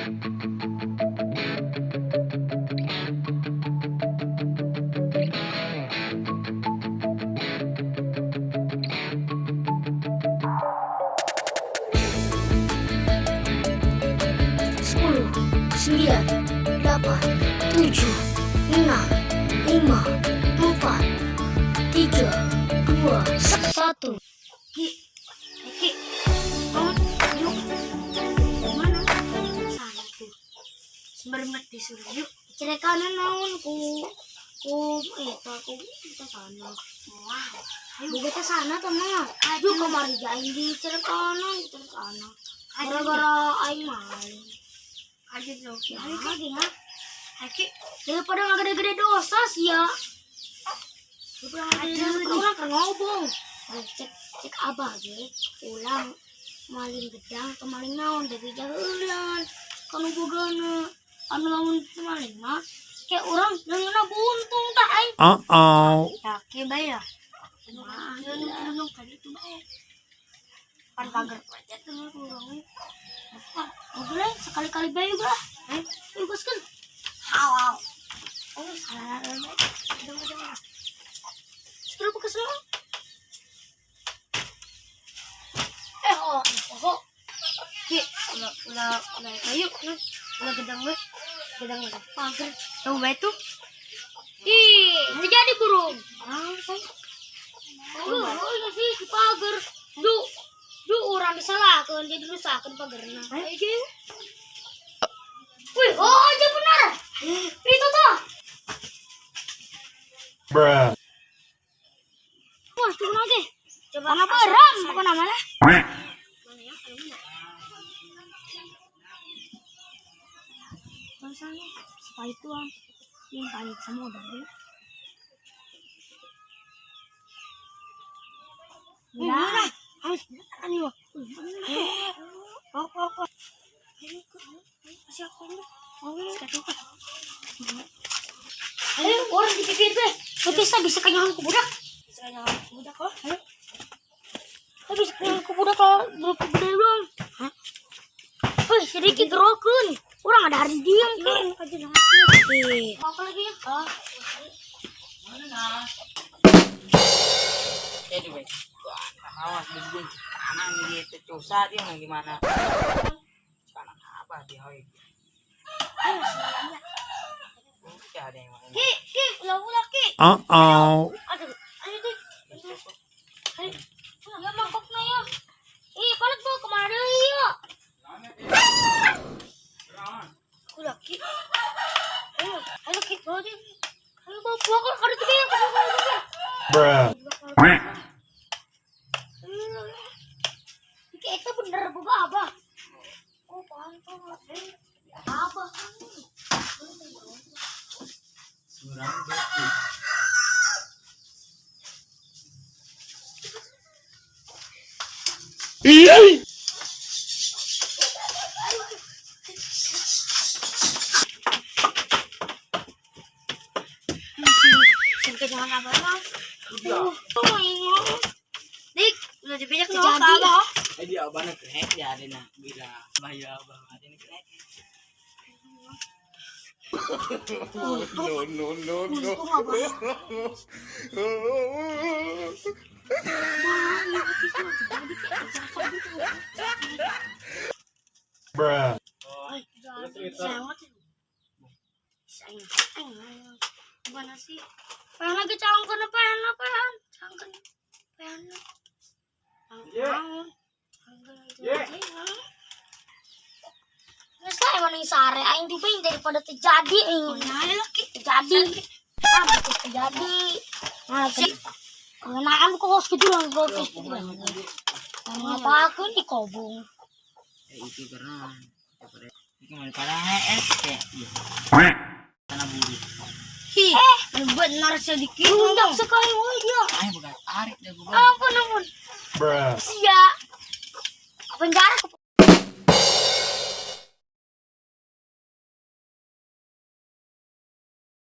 10, 9, 8, 7, 6, 5, 4, 3, 2, 1. Ki, Ki, oh, yuk. Mana? Sana tuh. Semermet disuruh yuk. Cerekanan naon ku eta ku kita sana. Wah, ayo. Buka ke sana tuh mah. Yuk kamari aing di cerekanan di sana. Ayo. Gara-gara aing maling. Ayo dong, Ki. Ya, Ayo, Ki. lagi ha. Ayo, Ki. Daripada ngagede-gede dosa sih ya. Daripada ngagede dosa Aduh. orang kan ngobong. Nah, cek cek abah ge ulang maling gedang atau maling naon dari jalan kanu bogana anu lamun maling mah kayak orang leungeunna buntung tah aing. Uh-oh. Ya, Ki, bae ya. Mah, Nunung, nunung tadi itu bae. Pan pagar aja tuh urang. ah, boleh sekali-kali bae juga lah. Eh, Yuk gaskeun. Au, au. Oh, salah salah. Udah, udah, udah. Terus kesel. Eh, oh, oh. Ki, ulah, ulah, ulah, ayo, nah. Ulah gedang we. Gedang we. Pagar. Tahu bae tuh. Ih, terjadi burung. Ah, say. Oh, oh iya sih di pagar. Du, du orang disalahkan jadi rusakan pagarna. Ayo, Ki. Wih, oh aja benar. Itu tuh. Bruh. Wah, turun lagi. Coba Warna beram, apa namanya? Mana ya? Anu mana? Misalnya, siapa itu ah? Yang paling sama udah deh. Mana? Ya, Harus anu. Eh, oh, oh, oh. Ini kok, masih aku ini. Oh, sekarang kok. ayo orang di pipir deh. Bisa bisa kenyang ku budak. Bisa nyala budak kok. Ayo. Eh, bisa kenyang ku budak kalau budak gede dong. Hah? Wih, si Ricky gerokeun. Orang ada hari diam kan. Aja lah. Ih, apa lagi ya? Ah, Mana? Jadi baik. Awas begini kanan gitu susah dia mau gimana? Kanan apa di hoi? ayo sih. Udah ada yang mana? Ki, Ki, ulah-ulah Ki. Uh-oh. Aduh, ayo tuh. Ayo. Ya mangkokna ya. Ih, palet bawa kemana deui ya? Ulah Ki. Ayo, ayo Ki, bawa dia. Ayo bawa bawa ke kada tuh ya, bawa bawa bawa. Bruh. Ki, itu bener boga abah. Oh, pantas. Abah. Surang gitu. Sing jangan apa mah. Udah. Oh, iya. Dik, udah dipijak no Jadi. ka abah. Eh dia abah nak kerek ya ada nak bila bahaya abah ada nak kerek. No, no, no, no. Untung abah. Bruh. Sangat. Sayang, sayang. Gimana sih? Pengen lagi cangkon apa pengen cangkon pengen Bangun. cangkon Nggak lah emang yang sare aing duping daripada terjadi aing. Nah, lah Ki. Terjadi. Ah, betul terjadi. Nah, kenaan kok harus gitu lah, kok harus gitu lah. Ngapakeun di kobong. Eh itu karena itu mau parah eh kayak iya. Tanah buru. Hi, benar sedikit. Undang sekali woi dia. Ay bukan tarik dah gua. Ampun ampun. Bruh. Sia. Penjara ke